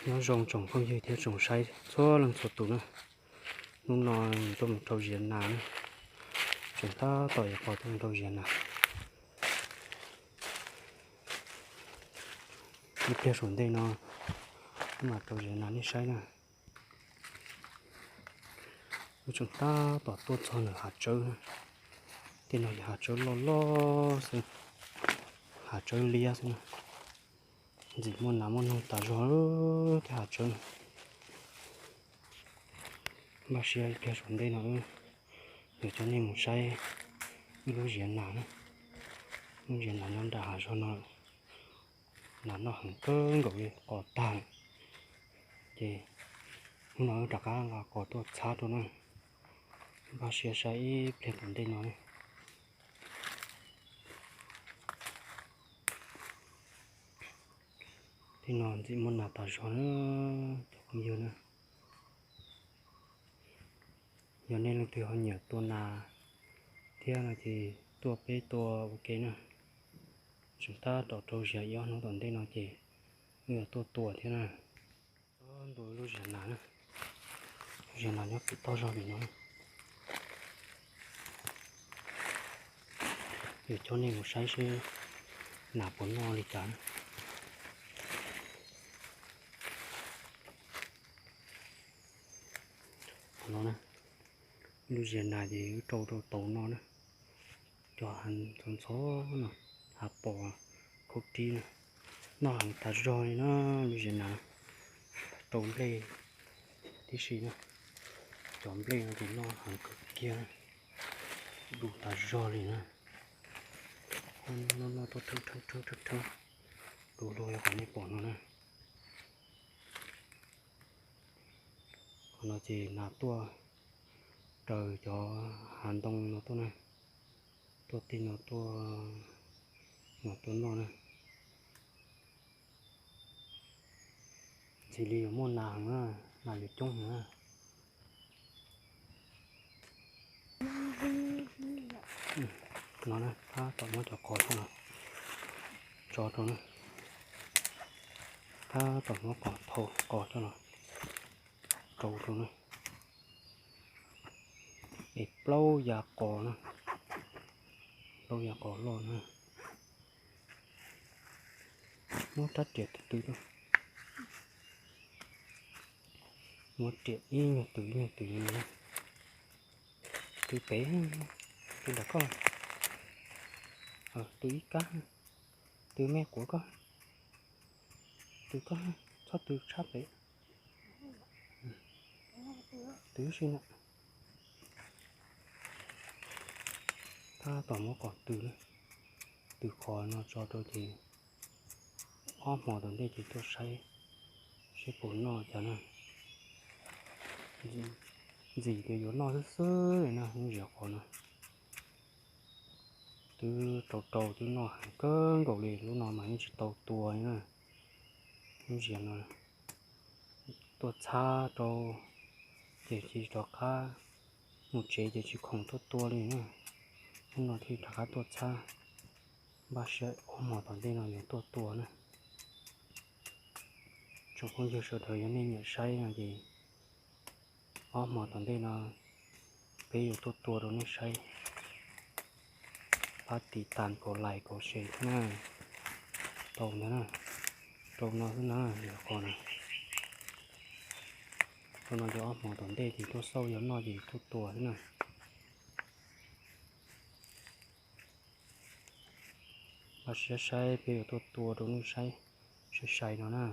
Nyob zoo tsoom phooj ywg thiab tsoom saib txhua leej txhua tus na. Hnub no tuaj mus rau ziav nas na, tseem tab tom yuav qos tuaj mus rau ziav nas. Ib pliag saum ntej no wb mam rau ziav nas nej saib na. Wb tseem tab tom tuaj txog ntawm hav tsawb na. Tej no yog hav tsawb loj loj xwb, hav tsawb liab xwb na. Ntxim muaj nas muaj noog tas zog tej hav tsawb no. Npaj siab ib pliag saum ntej no wb yuav coj nej mus saib wb lub ziav nas na. Lub ziav nas nyob nram hav zog no, nas noj heev kawg nkaus li, qos tag lawm. Ces hnub no wb rov qab nqa qos tuaj txhab rau na. Npaj siab saib ib pliag tom ntej no. Tej no ntxim muaj nas tas zog na, cov phooj ywg na. Yog nej leej twg ho nyiam tua nas thiab no ces tuaj peb tua ua ke na. Tseem tab tom rau ziav ib ob hnub tom ntej no ces wb yuav tuaj tua thiab na. Txog ntua lub ziav nas na, lub ziav nas nyob pem toj zog pem no. Yuav coj nej mus saib seb nas puas noj li cas na. Qhov no na, lub ziav nas ces wb rau rau tau no na. Cov ntxhov ntxhov no, hav pos, khaub rib na, noj heev tas zog li na. Lub ziav nas rau nplej tib si na. Cov nplej no ces noj heev kawg kiag, du tas zog li na. Noj noj tuaj rheeb rheeb rheeb rheeb, du lug yog qhov nej pom no na. Qhov no ces nas tuaj raws cov hav ntoo no tuaj na, tuaj tej no tuaj, no tuaj noj na. Ntxim li yuav muaj nas heev na, nas yuav coob heev na. No na, tab tom muab cov qos coj los tso rau na, tab tom muab qos thau qos coj los rau rau na. Es plaub yav qos na, plaub yav qos loj na. Muab rab riam tw tw, muab riam ib nyuag tw ib nyuag tw li no. Tw pem, tw nram koj, tw ib kab, tw me quav koj, tw koj, txhob tw tshab pem, tw si na. Tab tom muab qos tw, tw qos no tso rau ces ob hmo tom ntej ces tuaj saib seb puas noj cas na. Ntxim tias yuav noj xwb xwb li na, lub ziav qos no. Twb rau rau twb noj heev kawg nkaus li, lub no mas yeej tsis tau tua li na. Lub ziav no tuaj txhab rau ces tsis rov qab mus tsev ces tsis khoom tuaj tua li na. Hnub no thiaj rov qab tuaj txhab, npaj siab ob hmo tom ntej no yuav tuaj tua na. Tsoom phooj ywg sawv daws yog nej nyiam saib no ces ob hmo tom ntej no peb yuav tuaj tua rau nej saib. Pab tiv tas kaum like kaum share thiab na. Tau ntawd na, rau no xwb na, yog qos na. Rau no ces ob hmo tom ntej ces tuaj xauj yog noj ces tuaj tua xwb na. Npaj siab saib peb yuav tuaj tua rau nej saib sai sai no na.